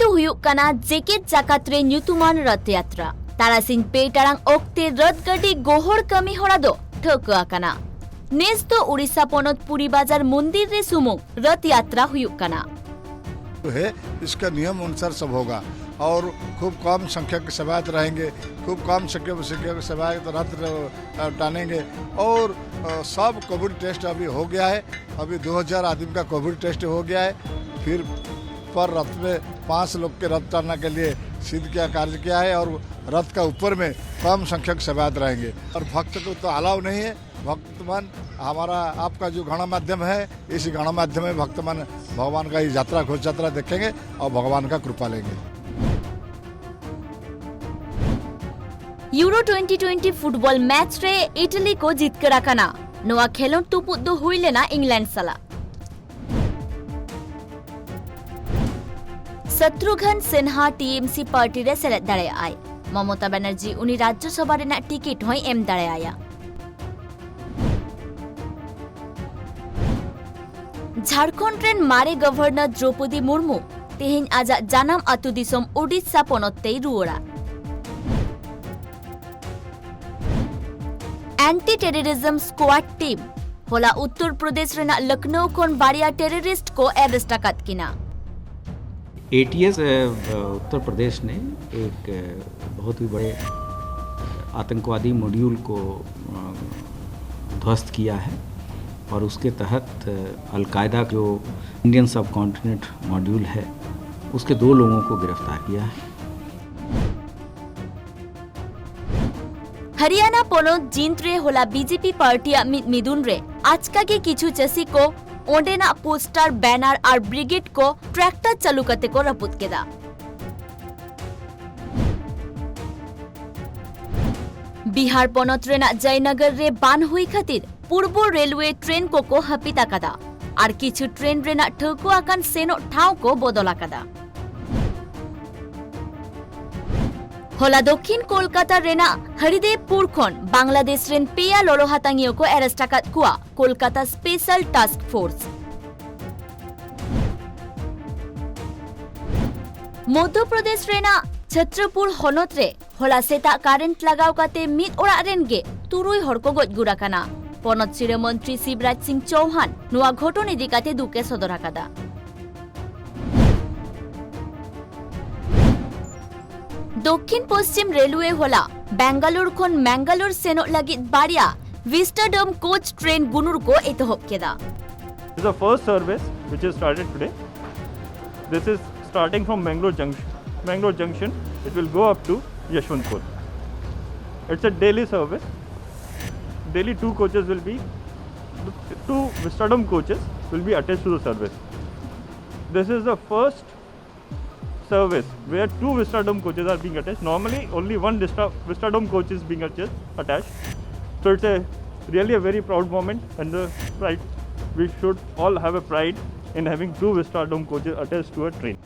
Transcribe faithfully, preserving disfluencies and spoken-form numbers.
ᱫᱚ ᱦᱩᱭᱩᱜ ᱠᱟᱱᱟ ᱡᱮᱜᱮᱛ ᱡᱟᱠᱟᱛ ᱨᱮ ᱧᱩᱛᱩᱢᱟᱱ ᱨᱚᱛᱷ ᱭᱟᱛᱨᱟ᱾ ᱛᱟᱨᱟᱥᱤᱧ ᱯᱮ ᱴᱟᱲᱟᱝ ᱚᱠᱛᱮ ᱨᱚᱛᱷ ᱜᱟᱹᱰᱤ ᱜᱚᱦᱚᱲ ᱠᱟᱹᱢᱤ ᱦᱚᱨᱟ ᱫᱚ ᱴᱷᱟᱹᱣᱠᱟᱹ ᱟᱠᱟᱱᱟ᱾ ᱱᱮᱥ ᱫᱚ ᱩᱲᱤᱥᱥᱟ ᱯᱚᱱᱚᱛ ᱯᱩᱨᱤ ᱵᱟᱡᱟᱨ ᱢᱚᱱᱫᱤᱨ ᱨᱮ ᱥᱩᱢᱩᱝ ᱨᱚᱛᱷ ᱭᱟᱛᱨᱟ ᱦᱩᱭᱩᱜ ᱠᱟᱱᱟ᱾ है, इसका नियम अनुसार सब होगा और खूब कम संख्या के सेवायत रहेंगे, खूब कम संख्या संख्या के सेवायत रथ र-, अ, टानेंगे। और, अ, सब कोविड टेस्ट अभी हो गया है, अभी दो हज़ार आदमी का कोविड टेस्ट हो गया है। फिर पर रथ में पांच लोग के रथ टालने के लिए सिद्ध किया, कार्य किया है और रथ का ऊपर में कम संख्या के सेवायत रहेंगे। और भक्त को तो अलाउ नहीं है। भक्तमन, हमारा आपका जो गणमाध्यम है, इस गणमाध्यम में भक्तमन भगवान का ये यात्रा, घोष यात्रा देखेंगे और भगवान का कृपा लेंगे। Euro twenty twenty football match ᱨᱮ ᱤᱴᱟᱞᱤ ᱠᱚ ᱡᱤᱛᱠᱟᱹᱨ ᱟᱠᱟᱱᱟ᱾ ᱱᱚᱣᱟ ᱠᱷᱮᱞᱚᱸᱰ ᱛᱩᱯᱩᱫ ᱫᱚ ᱦᱩᱭ ᱞᱮᱱᱟ ᱤᱝᱞᱮᱱᱰ ᱥᱟᱞᱟᱜ᱾ ᱥᱚᱛᱨᱩᱜᱷᱱ ᱥᱤᱱᱦᱟ ᱴᱤ ᱮᱢ ᱥᱤ ᱯᱟᱨᱴᱤ ᱨᱮ ᱥᱮᱞᱮᱫ ᱫᱟᱲᱮᱭᱟᱜᱼᱟᱭ᱾ ᱢᱚᱢᱚᱛᱟ ᱵᱟᱱᱟᱨᱡᱤ ᱩᱱᱤ ᱨᱟᱡᱽᱡᱚ ᱥᱚᱵᱷᱟ ᱨᱮᱱᱟᱜ ᱴᱤᱠᱤᱴ ᱦᱚᱸᱭ ᱮᱢ ᱫᱟᱲᱮᱭᱟᱭᱟ᱾ ᱡᱷᱟᱲᱠᱷᱚᱸᱰ ᱨᱮᱱ ᱢᱟᱨᱮ ᱜᱚᱵᱷᱚᱨᱱᱚᱨ ᱫᱨᱚᱣᱯᱚᱫᱤ ᱢᱩᱨᱢᱩ ᱛᱮᱦᱮᱧ ᱟᱡᱟᱜ ᱡᱟᱱᱟᱢ ᱟᱹᱛᱩ ᱫᱤᱥᱚᱢ ᱳᱰᱤᱥᱟ ᱯᱚᱱᱚᱛ ᱛᱮᱭ ᱨᱩᱣᱟᱹᱲᱟ᱾ ᱮᱱᱴᱤ ᱴᱮᱨᱚᱨᱤᱡᱚᱢ ᱥᱠᱣᱟᱰ ᱴᱤᱢ ᱦᱚᱞᱟ ᱩᱛᱛᱚᱨ ᱯᱨᱚᱫᱮᱥ ᱨᱮᱱᱟᱜ ᱞᱚᱠᱷᱱᱚᱣ ᱠᱷᱚᱱ ᱵᱟᱨᱭᱟ ᱴᱮᱨᱚᱨᱤᱥᱴ ᱠᱚ ᱮᱨᱮᱥᱴ ᱟᱠᱟᱫ ᱠᱤᱱᱟ᱾ एटीएस अ, उत्तर प्रदेश ने एक अ, बहुत ही बड़े आतंकवादी मॉड्यूल को अ, ध्वस्त किया है और उसके तहत अ, अलकायदा जो इंडियन सबकॉन्टिनेंट मॉड्यूल है, उसके दो लोगों को गिरफ्तार किया है। ᱦᱚᱨᱤᱭᱟᱱᱟ ᱯᱚᱱᱚᱛ ᱡᱤᱸᱫᱽ ᱨᱮ ᱦᱚᱞᱟ ᱵᱤᱡᱮᱯᱤ ᱯᱟᱨᱴᱤᱭᱟᱜ ᱢᱤᱫ ᱢᱤᱫᱩᱱ ᱨᱮ ᱟᱪᱠᱟ ᱜᱮ ᱠᱤᱪᱷᱩ ᱪᱟᱹᱥᱤ ᱠᱚ ᱚᱸᱰᱮᱱᱟᱜ ᱯᱳᱥᱴᱟᱨ, ᱵᱮᱱᱟᱨ ᱟᱨ ᱵᱨᱤᱜᱮᱰ ᱠᱚ ᱴᱨᱟᱠᱴᱟᱨ ᱪᱟᱹᱞᱩ ᱠᱟᱛᱮ ᱠᱚ ᱨᱟᱹᱯᱩᱫ ᱠᱮᱫᱟ᱾ ᱵᱤᱦᱟᱨ ᱯᱚᱱᱚᱛ ᱨᱮᱱᱟᱜ ᱡᱚᱭᱱᱚᱜᱚᱨ ᱨᱮ ᱵᱟᱱ ᱦᱩᱭ ᱠᱷᱟᱹᱛᱤᱨ ᱯᱩᱨᱵᱚ ᱨᱮᱞᱣᱮ ᱴᱨᱮᱱ ᱠᱚᱠᱚ ᱦᱟᱹᱯᱤᱫ ᱟᱠᱟᱫᱟ ᱟᱨ ᱠᱤᱪᱷᱩ ᱴᱨᱮᱱ ᱨᱮᱱᱟᱜ ᱴᱷᱟᱹᱣᱠᱟᱹ ᱟᱠᱟᱱ ᱥᱮᱱᱚᱜ ᱴᱷᱟᱶ ᱠᱚ ᱵᱚᱫᱚᱞ ᱟᱠᱟᱫᱟ᱾ ᱦᱚᱞᱟ ᱫᱚᱠᱷᱤᱱ ᱠᱳᱞᱠᱟᱛᱟ ᱨᱮᱱᱟᱜ ᱦᱚᱨᱤᱫᱮᱵᱽᱯᱩᱨ ᱠᱷᱚᱱ ᱵᱟᱝᱞᱟᱫᱮᱥ ᱨᱮᱱ ᱯᱮᱭᱟ ᱞᱚᱞᱚ ᱦᱟᱛᱟᱝᱤᱭᱟᱹ ᱠᱚ ᱮᱨᱮᱥᱴ ᱟᱠᱟᱫ ᱠᱚᱣᱟ Kolkata special task force. Madhya Pradesh ᱨᱮᱱᱟᱜ ᱪᱷᱚᱛᱨᱚᱯᱩᱨ ᱦᱚᱱᱚᱛ ᱨᱮ ᱦᱚᱞᱟ ᱥᱮᱛᱟᱜ ᱠᱟᱨᱮᱱᱴ ᱞᱟᱜᱟᱣ ᱠᱟᱛᱮ ᱢᱤᱫ ᱚᱲᱟᱜ ᱨᱮᱱ ᱜᱮ ᱛᱩᱨᱩᱭ ᱦᱚᱲ ᱠᱚ ᱜᱚᱡ ᱜᱩᱨ ᱟᱠᱟᱱᱟ᱾ ᱯᱚᱱᱚᱛ ᱥᱤᱨᱟᱹ ᱢᱚᱱᱛᱨᱤ ᱥᱤᱵᱨᱟᱡᱽ ᱥᱤᱝ ᱪᱳᱣᱦᱟᱱ ᱱᱚᱣᱟ ᱜᱷᱚᱴᱚᱱ ᱤᱫᱤ ᱠᱟᱛᱮ ᱫᱩᱠ ᱮ ᱥᱚᱫᱚᱨ ᱟᱠᱟᱫᱟ᱾ ᱫᱚᱠᱠᱷᱤᱱ ᱯᱚᱥᱪᱤᱢ ᱨᱮᱞᱣᱮ ᱦᱚᱞᱟ ᱵᱮᱝᱜᱟᱞᱩᱨ ᱠᱷᱚᱱ ᱢᱮᱝᱜᱟᱞᱩᱨ ᱥᱮᱱᱚᱜ ᱞᱟᱹᱜᱤᱫ ᱵᱟᱨᱭᱟ ᱵᱷᱤᱥᱴᱟᱰᱚᱢ ᱠᱳᱪ ᱴᱨᱮᱱ ᱜᱩᱱᱩᱨ ᱠᱚ ᱮᱛᱚᱦᱚᱵ ᱠᱮᱫᱟ᱾ This is the first service which is started today. This is starting from Mangalore Junction. Mangalore Junction, it will go up to Yashwantpur. It's a daily service. Daily two coaches will be, two Vistadome coaches will be attached to the service. This is the first service where two Vistadome coaches are being attached. Normally, only one Vista, Vistadome coach is being attached. So it's a really a very proud moment and the pride. We should all have a pride in having two Vistadome coaches attached to a train.